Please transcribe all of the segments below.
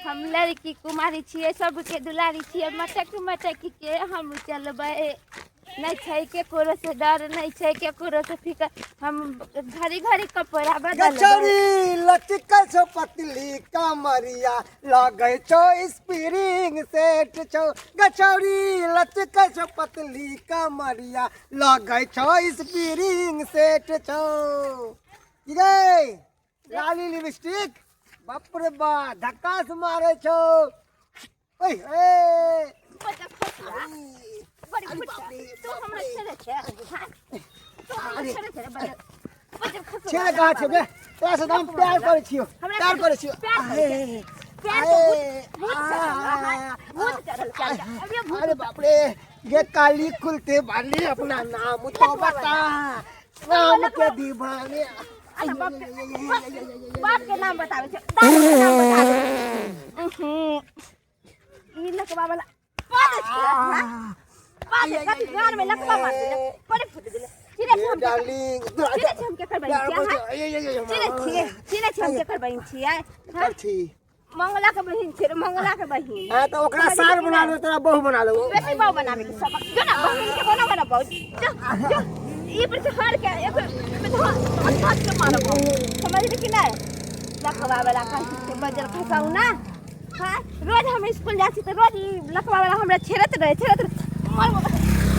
हम लड़की कुमारी छियै, सबके दुलारी छियै, मटक मटक के हम चलबै। नहि छै केकरो से डर, नहि छै केकरो से फिकर, हम घड़ी घड़ी कपड़ा बदलबै। गचौरी लचकल छौ पतली कमरिया, लगै छौ स्प्रिंग सेट छौ। गचौरी लचकल छौ पतली कमरिया, लगै छौ स्प्रिंग सेट छौ। की गे लाली लिपस्टिक, बाप रे बा, धक्का से मारे छौ। ओए ए बच्चा खोसला, बड़ी अरे फुट्टा, बाप रे, तू हमरा छेड़े छै? हाँ? तू हमरा अरे। छेड़े छै रे? बच्चा बच्चा खसुआ, छेड़े कहाँ छौ बे? तोरा से तऽ हम प्यार करै छियौ, हमरा प्यार करै छियौ। प्यार करै अरे, प्यार के अरे, भूत, भूत चढ़ल, हाँ, भूत चढ़ल चल जा। अभी भूत। अरे बाप रे, ये काली खुलते वाली, अपना नाम तो बता, नाम के दीवाने। अरे बाप के, बाप के नाम बताबै छै, दादी के नाम बताबै। उहुं। ई लकवा वाला पा दे छै, हाँ? पा दे, कभी गान में लकवा मार देले, बड़े फूट गेले। चिन्है छी ये हम केकर, डार्लिंग, चिन्है छी हम केकर बहिन छियै, हाँ? चिन्है छियै, चिन्है छी हम केकर बहिन छियै, हाँ? छी मंगला के बहिन छियै रे, मंगला के बहिन। हाँ, तो ओकरा सार बना लेबो, तोरा बहू बना लेबो। बेसी बहु बनाबे के सबक जो ना, बहिन के बना बना बहु जो जो। ई पर से हर के एक धर धर के मारबो, समझली कि नहीं? लखवा वाला कहीं के बजर खसाऊ ना। हाँ, रोज हम स्कूल जाइ छी तऽ रोज ई लखवा वाला हमरा छेड़ैत रहे, छेड़ैत रहे। मारबो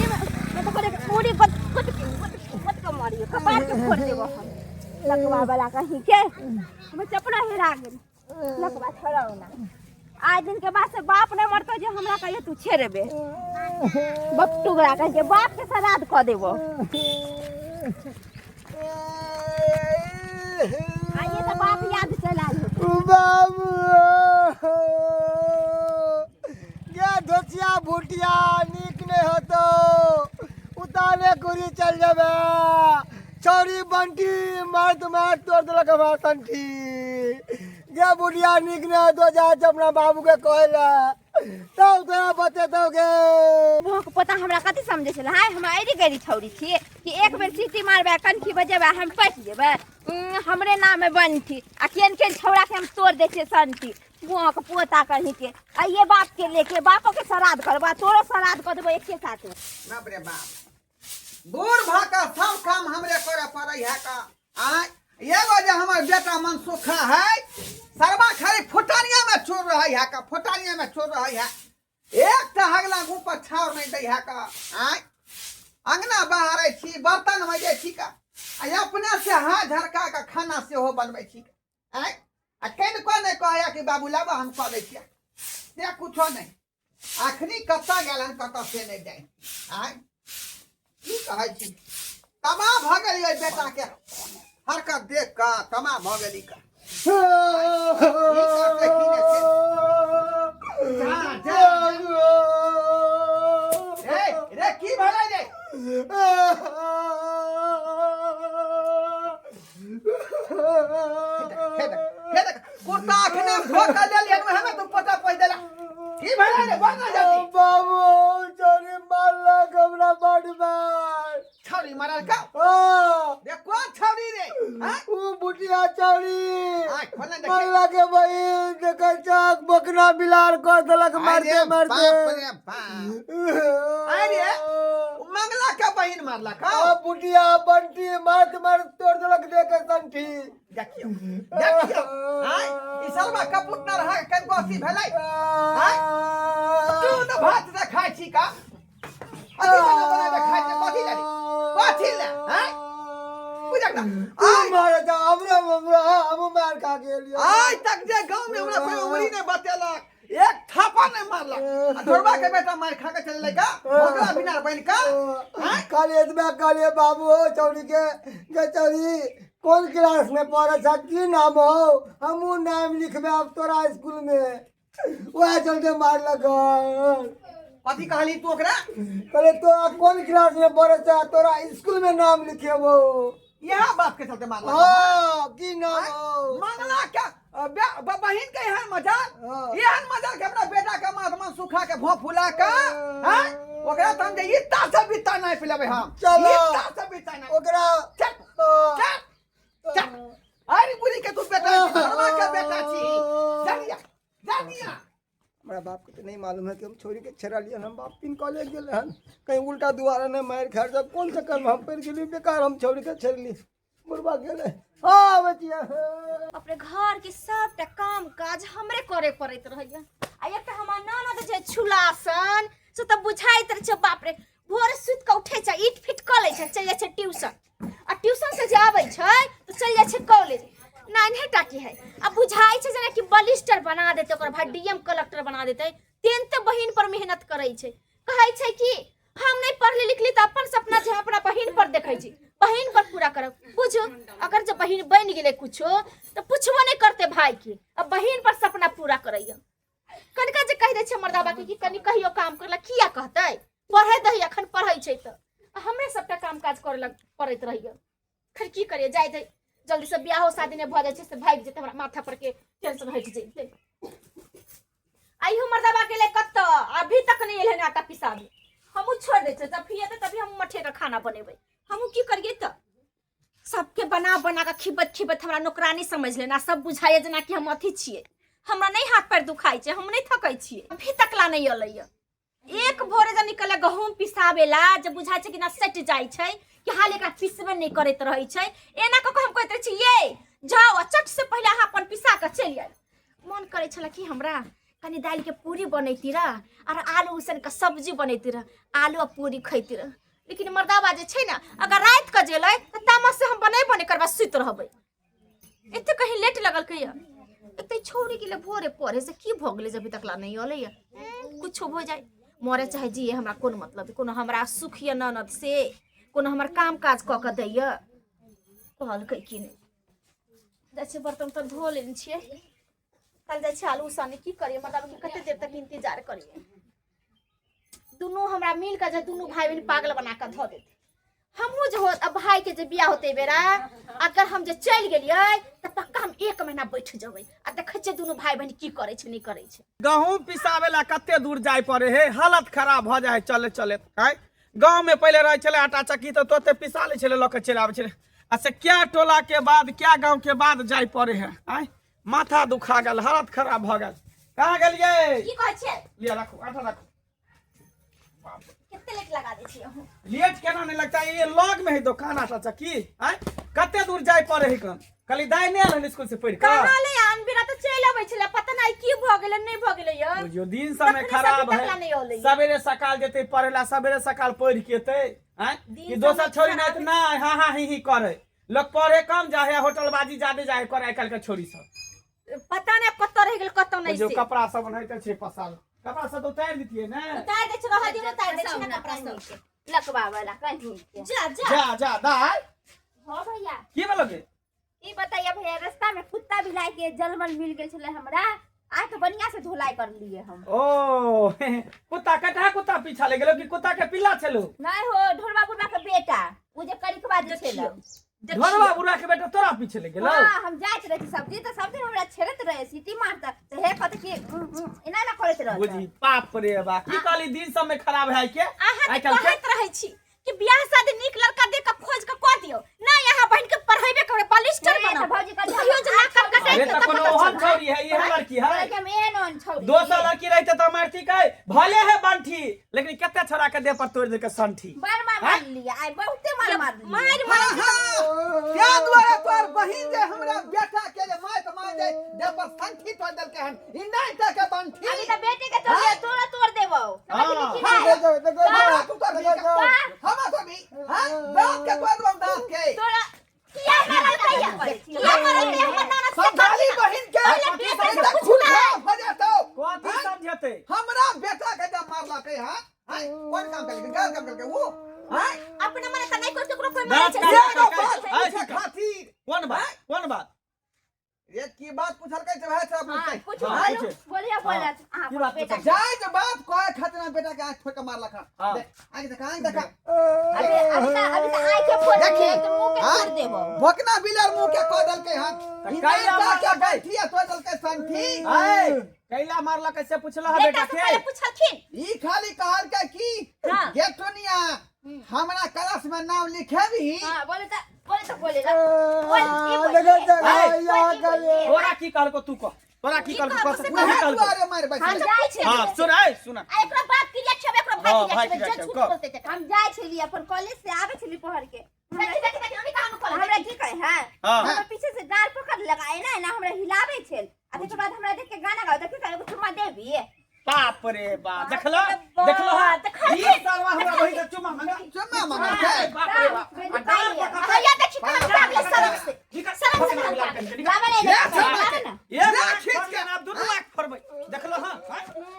ई मैं तो करे पूरी गत गत गत गत के मारियो, कपार के फोड़ देबो हम। लखवा वाला कहीं के हमर चपला हेरा गेल। लखवा छोड़ाऊ ना, आज दिन के बाद से बाप नहीं मरतो जे हमरा कहियो तू छेड़ेबे। बाप टुकड़ा कह के बाप के श्राद्ध कऽ देबो। आइए तऽ बाप याद चलि आयल होतै। बाबू गे, धोतिया भुटिया नीक नहि होतो, उतारे कुरी चल जेबे। छौरी बंटी मारत मार तोड़ देलक हमरा संठी। गे बुढ़िया, नीक नहि होतो, जा छै अपना बाबू के कहै लए, तब तोरा बतेतौ गे। मोहक पोता हमरा कथी समझै छलै? हाय, हम अरि गरी छौरी छियै कि एक बेर सीटी मारबै, कनखी बजेबै, हम पटि जेबै? हमरे नाम है बंटी, आ केहन केहन छौड़ा के हम तोड़ दै छियै संटी। मुँहक पोता कहीं के, आइए बाप के लेके बापो के श्राद्ध करबा, तोरो श्राद्ध कऽ देबो एके साथ। बाप रे बाप, बूढ़ भऽ कऽ सब काम हमरे करे पड़ै है का? आँय, एगो जे हमर बेटा मनसुखा है, सरबा खाली फुटानिया में चोर रहै है का, फुटानिया में चोर रहै है। एकटा हगला मुँह पर छाउर नहि दै है का। आँय, अंगना बहारै छी, बर्तन मजै छी का, आ अपने से हाथ झरका कऽ खाना सेहो बनबै छी। आँय, आ कनिको नहि कहैया कि बाबू लाबऽ हम कऽ दै छियै, से कुछो नहि। अखनी कतऽ गेल हन, कतऽ से नहि जाय। आँय, की कहै छी, तबाह भऽ गेली ओहि बेटाके हरकत देख कऽ, तबाह भऽ गेली का। की करतै की नहि से। जा जा जा। रे रे, की भेलै रे? हे देख, हे देख, कुर्ता अखने धो कऽ लेलियै, ओहे में तू पोता पोछि देला। की भेलै रे? बोल ना जल्दी। बाबू, चोरी मारलक हमरा बड़ मार। छौरी मारल का? हाँ। रे, कोन छौरी रे? हाँ? ऊ बुटिया चौरी। आँख खोल ना, देखी। मल्ला के बहिन, देखै चक बकना बिलार कर देलक मारते अरे मारते। बाप रे बाप, अरे उ मंगला के बहिन मारलक? आ बुटिया बंटी मारते मारते तोड़ देलक देखे संठी। देखियौ देखियौ, आँय, ई सरबा कपूत न रहा कनिको अथी भेलै? आँय, तू तऽ भात से खाइ छी का, अथी बना बना के खाइ छी, कथी ले रे? कथी ले? आँय, बुझक ना। तू आइ मारे जा हमरा, हमरा हम मार खा गेलियो। आइ तक जे गाँव में हमरा कोई उमरी नहि बतेलक, एक थापा नहि मारलक, आ ढोरबा के बेटा मार खा के चल का ओकरा बिना बन का। आँय? खाली एतबा कहलिए बाबू हो चौरी के, गे चौरी, कोन क्लास में पढ़े छ, की नाम हो, हमहूँ नाम लिखबे अब तोरा स्कूल में, वएह चलते मारलक हन। कथी कहली तू ओकरा? कहले तोरा कोन क्लास में पढ़े छ, तोरा स्कूल में नाम लिखेबो। इएह बात के चलते मारलक? हाँ, की नाम हो? मंगला के बहिन के एहन मजाल? हाँ। एहन मजाल के हमरा बेटा के माथ मन सुखा के भों फुला के? हैं, ओकरा त हम जे इत्ता से बित्ता नहीं पिलेबै हम। चलो। इत्ता से बित्ता नहीं। ओकरा चल। हाँ। चल चल, अरे बुढ़ी के तू बेटा छी, धर्मा के बेटा छी, चलिया। जा दिया। हमरा बाप के तो नहीं मालूम है कि हम छोरी के छेड़ा लिए, हम बाप पिन कॉलेज गेल हन, कहीं उल्टा दुआरा नहीं मार खा जब कोन चक्कर में हम पड़ गेली, बेकार हम छोरी के छेड़ ली, बुढ़बा गेले। हाँ बचिया, अपने घर के सबटा काम काज हमरे करे पड़ैत रहैया। आ एकटा हमर ननद जे छुलासन से तऽ बुझाइत रहै छै, बाप रे, भोरे सुति कऽ उठै छै, ईट फिट कऽ लै छै, चलि जाइ छै ट्यूशन, आ ट्यूशन से जे आबै छै तऽ चलि जाइ छै कॉलेज। नान्हे टा के है आ बुझाइ छै जेना कि बलिस्टर बना देतै ओकर भाई, डीएम कलेक्टर बना देतै। तेनते बहिन पर मेहनत करै छै। कहै छै कि हम नहि पढ़ली लिखली तऽ अपन सपना जे हम अपना बहिन पर देखै छी, बहिन पर पूरा करब। बुझू अगर जे बहिन बनि गेलै कुछो तऽ पुछबो नहि करतै भाई के, आ बहिन पर सपना पूरा करैया। कनिका जे कहि दै छै मर्दाबा के कि कनि कहियो काम करला, किया कहतै, पढ़ै दही, अखन पढ़ै छै तऽ हमरे सबटा काम काज करे लग पड़ैत रहैया। खैर की करिए, जाय दे, जल्दी से बियाहो शादी नहि भऽ जाइ छै से भागि जेतै, हमरा माथा पर के टेंशन हटि जेतै। आइयो मर्दाबा गेलै कतऽ, अभी तक नहि एलै आटा पिसाबे। हमहूँ छोड़ि दै छियै, जब भी एतै तभी हम मठे के खाना बनेबै। हमहूँ की करियै तऽ सबके बना बना कऽ खिबैत खिबैत हमरा नौकरानी समझ लेना, सब बुझाइए जेनाकि हम अथी छियै। हमरा नहि हाथ पैर दुखाइ छै, हम नहि थकै छियै। अभी तक ला नहि एलैया। एक भोरे जब निकले गहूम पिसाबेला, जब बुझाइ छै कि ना सटि जाइ छै कि हाल एकरा पिसबे नहि करैत रहै छै, एना कऽ कऽ हम कहैत रहै छी ये जाउ आ चट से पहिले अहाँ अपन पिसा कऽ चलि आयल। मन करै छलै कि हमरा कनि दालिके पूरी बनैती रह आर आलू उसनके सब्जी बनैती रह, आलू आ पूरी खैती रह। लेकिन मर्दाबा जे छै ने, अगर राति कऽ जेलै तऽ तामस से हम बनेबो नहि करबै, सुति रहबै। एते कहीं लेट लगल कहिया एते छौड़ी के लिए भोरे पढ़े से की भऽ गेलै जे अभी तक ला नहीं अलै। कुछो हो जाए, मरे चाहे जिए, हमरा कोन मतलब, कोनो हमरा सुख यऽ ननद से, कोनो हमर काम काज कऽ कऽ दैया कहलकै कि नहि। जाइ छियै बर्तन उर्तन धो लेने छियै, काल्हि जाइ छियै आलू उसने। की करियै, मतलब कि कते देर तक इंतजार करियै। दुनू हमरा मिल कऽ जे दुनू भाई बहिन पागल बना कऽ धऽ देतै। हमहूँ जे हो अब भाई के जे बियाह होते बेरा अगर हम जे चलि गेलियै तऽ पक्का हम एक महीना बैठ जेबै आ देखै छियै दुनू भाई बहिन की करै छै नहि करै छै। गहूँम पिसाबे ला कते दूर जाय पड़े हे, हालत खराब भऽ जाइ है चले चले। आय गाँव में पहले रहे छलै आटा चक्की तऽ तोते पिसा लै छलै, लऽ के चलि आबै छलै। आ से क्या टोला के बाद क्या गाँव के बाद जाय पड़े है। आय माथा दुखा गेल, हालत खराब भऽ गेल। कहाँ गेलियै? की कहै छियै? लिअ राखू, आटा राखू। कते लेट लगा दै छियै अहूँ? लेट केना नहीं लगता है, ये लग में है दुकान आटा चक्की। आय कते दूर जाय पड़े है। कन कहली दाइ नहि आयल हन स्कूल से पढ़ि कऽ? कहाँ ले आन बिना तऽ चलि अबै छलै, पता नहि की भऽ गेलै नहि भऽ गेलै यऽ। बुझियौ दिन समय तखने खराब सब है। नहि अलै। सवेरे सकाल जेतै पढ़े ला, सवेरे सकाल पढ़ि के एतै। आँय दिन कि दोसर समय छोरी नहि खराब तऽ नहि हाँ हाँ ही ही करे, लोग पढ़े कम जाहे, होटलबाजी जादे जाहे करे आइ काल्हि के छोरी सब। पता नहि कतऽ रहि गेल कतऽ नहि। बुझियौ से कपड़ा सब ओनाहिते छै पसारल, कपड़ा सब तऽ उतारि दितियै ने। उतारि दै छै, रहऽ दियौ, उतारि दै छै ने कपड़ा सब। लकवा वाला कहीं के। जा जा। जा जा दाइ। हाँ भैया। की भेलो गे? ई बताइए भैया, रास्ता में कुत्ता बिलाई के जलमल मिल गेल छलै हमरा, आइ के बढ़िया से धुलाई कर लिए हम। ओ कुत्ता कटहा कुत्ता पीछा ले गेलो कि कुत्ता के पिल्ला छलो? नहीं हो, ढोरबा बुढ़बा के बेटा, उ जे करिकवा जे छलै। ढोरबा बुढ़ा के बेटा तोरा पीछे ले गेलो? हाँ, हम जाइत रहे सब्जी तो सब दिन हमरा छेड़त रहे, सीटी मारता तो हे कहते कि एना ना करैत रहत। बुझी बाप रे बा, की कहली दिन सब में खराब है के अहाँ आइ काल्हि के। कहैत रहै छी कि बियाह शादी नीक लड़का देख के खोज के कऽ दियौ, नहि अहाँ बहिन के पढ़ेबे करबै, बलिस्टर नहीं, बनाउ। तऽ भौजी कहलकै, कहियो जे नाक कान कटाइत अरे तऽ तऽ कोनो पता ओहन चलत। छौरी है, इहे लड़की है। कहलकै हम एहन ओहन छौरी दोसर छियै। लड़की रहते तऽ मारती कै भले है बंठी, लेकिन कते छोड़ा के देह पर तोड़ देलकै संठी। बड़ मार हैं? मारलियै आइ, बहुते मार मारलियै। मारि मारि। हाँ, क्या दुआरे तोहर बहिन जे हमरा बेटा के जे माय के माय जे देह पर संठी तोड़ देलकै हन, ई नहीं तक के बंठी। अभी तऽ बेटे के तोड़ हैं? तोरा तोड़ देबौ, समझली कि हाँ। नहि? देखो देखो हमरा तू तोड़ देखो, दी, हमरा तोड़ दी, हाँ? दाँत के तोड़ देबौ, दाँत के। तोरा किया मारलकै या? किया मारलकै हमर ननद से? समझाली बहिन के, पहिले बेटा से तऽ पूछू खून ना। खराब भऽ जेतौ। कथी समझेतै? हमरा बेटा के जब मारलकै हन, आँय, कोन काम केलकै, गलत काम केलकै उ, आँय? अपना मने तऽ नहि कोइ केकरो कोइ मारै दाँत छै। काट एगो काट बात काट। पूछे खातिर। कोन बात, कोन बात? ये की बात पूछलकै से भाई साहब हाँ, पूछतै। पूछू। हाँ, बोलू, पूछे। बोलिए बोलिए अहाँ की अपन बात बेटा पूछे? जाय जे बात कहे खातिर हमरा बेटा के आँख ठोक के मारलक हन। हाँ। देख, आँख देखा, आँख देखा। अभी अभी तऽ अभी तऽ आँखे फोड़ देखी, देबै तऽ मुँह के हाँ? फोड़ देबौ। भोकना बिलर मुंह के कह देलकै हन। तऽ ई कैला नहीं के मारलकै? बैठी आ तोड़ देलकै संठी। ऐ कैला मारलक से पुछला है बेटा बेटा से के? पहिले पुछलखिन। ई खाली कहलकै कि हाँ। गे टोनिया, हमरा क्लास में नाम लिखेबही? हाँ, बोले तऽ बोले तऽ बोले ला। बोल, ई बोल, देखो ई देखो ऐ, यहाँ बोल, ई बोल। तोरा की कहलको तू कह। तोरा की कहलको कह से की उएह कहलको दुआरे मारि हम बैसलै जाइ छलियै हां सुन ए सुन आ एकरा बाप की रिएक्शन एकरा भाई हाँ, की भाई की रिएक्शन जे reaction, झूठ कह। बोलते थे हम जाइ छलियै अपन कॉलेज से आबै छलियै पढ़ के देखी देखी देखी अभी कहाँ कॉलेज हमरा की कहे है हां हमरा पीछे से डार पकड़ लगा एना एना हमरा हिलाबै छल आ तकर बाद हमरा देख के गाना गाओ देखी एगो चुम्मा देबी बाप रे बाप देखलो बाप, देखलो हां देखल ई सालवा हमरा बहिन के चुम्मा मंगा चुम्मा मंगा छै बाप रे बाप आ डार पकड़ भैया देखी कहाँ निकाल शर्म से निकल शर्म से निकल, निकाल निकल, निकल। लावे ये नहीं शर्म लावे ना ये ना नाक खींच फोड़ के। के ना दुनू आँख फोड़बै देखलो हां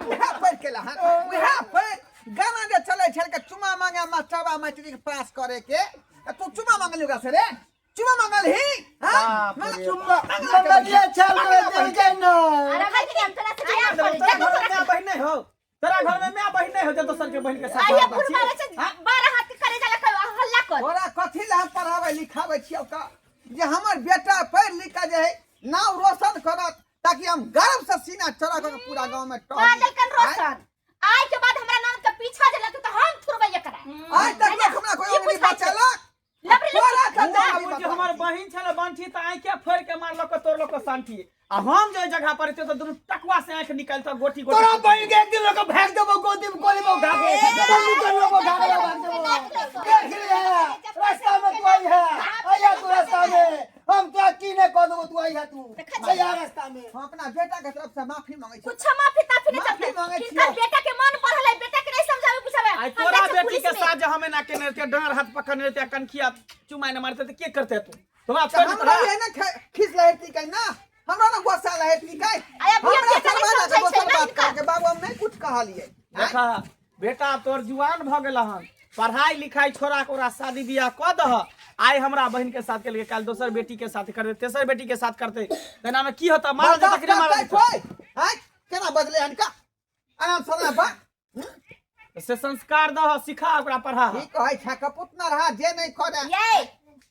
उएह पढ़ि के लहन उएह पढ़ि गाना जे चलै छल के चुमा मांगे मास्टरबा मैट्रिक पास करे के त तू चुमा मांगली ओकरा से रे चुमा मांगल ही हां बाप रे चुम्मा मंगलिए छल देल गए ना अरे भाई के हम तोरा से तोरा बियाह करे घर में माय बहिन नहीं हो तोरा घर में माय बहिन नहीं हो जे दोसर के बहिन के साथ आइए बात फुल छी। मारे से हाँ? 12 हाथ के करे जाला कर हल्ला कर तोरा कथी ला हम पढ़ाबै लिखाबै छियौ का जे हमर बेटा पढ़ि लिख के जे है नाम रोशन करत ताकि हम गर्व से सीना चौड़ा कऽ के पूरा गांव में टहली। पागल कन रोशन आय के बाद हमरा नाम के पीछा जे लगते तो हम थुरबै एकरा आइ तक लोक हमरा कोई ई उंगली बुझाइ छै। बचेलक लबरी तोरा लबरी तऽ ओ बाबूजी हमर बहिन छल बंठी तऽ आँखे फोड़ के मारलक तोड़लक सांठी आ हम जे जगह पर रहते तऽ दुनू टकुआ से आँख निकालि गोटी गोटी तोरा बहिन के एक दिन लोग भाग देबो गोदी में गोली में उठा के बंदूक के लोग उठा के भाग देबो देख ले रास्ता में तू आई है आया तू रास्ता में हम तो की ने कह देबो तू आई है तू आया रास्ता में हम अपना बेटा के तरफ से माफी मांगे छी कुछ माफी ताफी नहीं माफी चलते मांगे हिनकर छियौ। बेटा के मन बढ़ल है बेटा के नहीं समझावे बुझावे आइ हम तोरा जाइ छियै बेटी पुलिस के में। साथ जे हम एना केने रहते डाँड़ हाथ पकड़ने रहते कनखिया चुमाइ ने मारते तऽ के करते तू तोरा तऽ छोड़ हमरा देता ये ने खींच लहरती कै ना हमरा ना गुस्सा लहरती कै आया भैया हमरा बेटा नहीं सरवाला के समझै छै दोसर ना बात हिनकर। कह के बाबू हम नहीं कुछ कहलिए देखा बेटा तोर जुआन भऽ गेल हन पढ़ाई लिखाई छोड़ा के ओकरा शादी बियाह कऽ दह आइ हमरा बहिन के साथ केलकै काल्हि दोसर बेटी के साथ करतै तेसर बेटी के साथ करतै तेना में की होता मारल जेतै कि नहि मारल जेतै आय केना बदले हनका आराम से बा से संस्कार दह सिखा ओकरा पढ़ा की कहै छै कपूत न रहा जे नहीं करे ये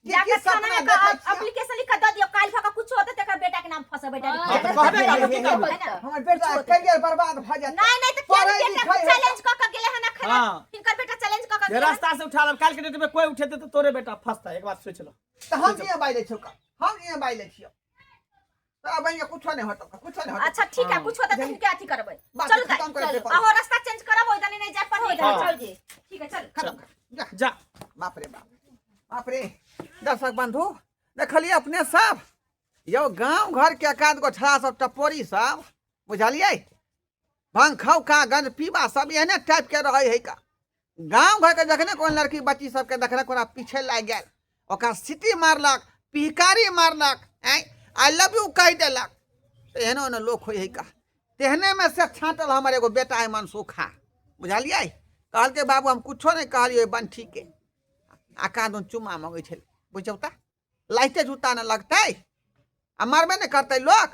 की जाके की थाना सपना में देखै छियै? एप्लीकेशन लिख के दऽ दियौ काल्हि भऽ के कुछ होतै तऽ एकर बेटा के नाम फंसेबै हाँ, डायरेक्ट तऽ कहबे करबै, की करबै? हमर बेटा करियर बर्बाद भऽ जायत नहीं नहीं तऽ किया पढ़ै बेटा लिखै है चैलेंज कऽ के गेलै हन अखन हाँ। हिनकर बेटा चैलेंज कऽ के जे गेलै हन। रास्ता से उठा लेब काल्हि के डेट में कोई उठेतै तऽ तोरे बेटा फंसतै एक बात सोच लो तऽ हम इहाँ बाजि लै छियौ का हम इहाँ बाजि लै छियौ तोरा बहिन के कुछो नहीं होतौ कुछो नहीं होतौ अच्छा ठीक है हाँ। कुछ होता तो हिनके अथी करबै बात चलू खत्म दाइ करे के चलू पड़त। अहो रास्ता चेंज करब ओइ दने नहीं जाय पर ओइ दने हाँ। चल जी ठीक है चल खत्म कर जा जा बाप रे बाप बाप रे दर्शक बंधु देखलिए अपने सब यौ गांव घर के एकाध गो छड़ा सब टपोरी सब बुझलिए भांग खाउ का गंज पीबा सब एहने टाइप के रहे है का गांव घर के जखने कोनो लड़की बच्ची सबके देखलक ओकरा पीछे लागि गेल ओकरा सीटी मारलक पिहकारी मारलक आँय I love you कहि देलक तऽ एहनो एहनो लोक होइ है का तेहनेमे से छाँटल हमर एगो बेटा है मनसुखा बुझलियै कहलकै बाबू हम कुछो नहि कहलियै बंठीके आ कादुन चुम्मा मङ्गै छलै बुझियौ तऽ लाइते जूता ने लगतै आ मारबे नहि करतै लोक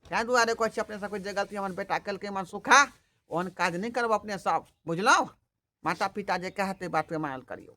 ताहि दुआरे कहै छी अपने सबके जे गलती हमर बेटा केलकै मनसुखा ओहन काज नहि करब अपने सब बुझलहुँ माता पिता जे कहतै बातके मानल करियौ।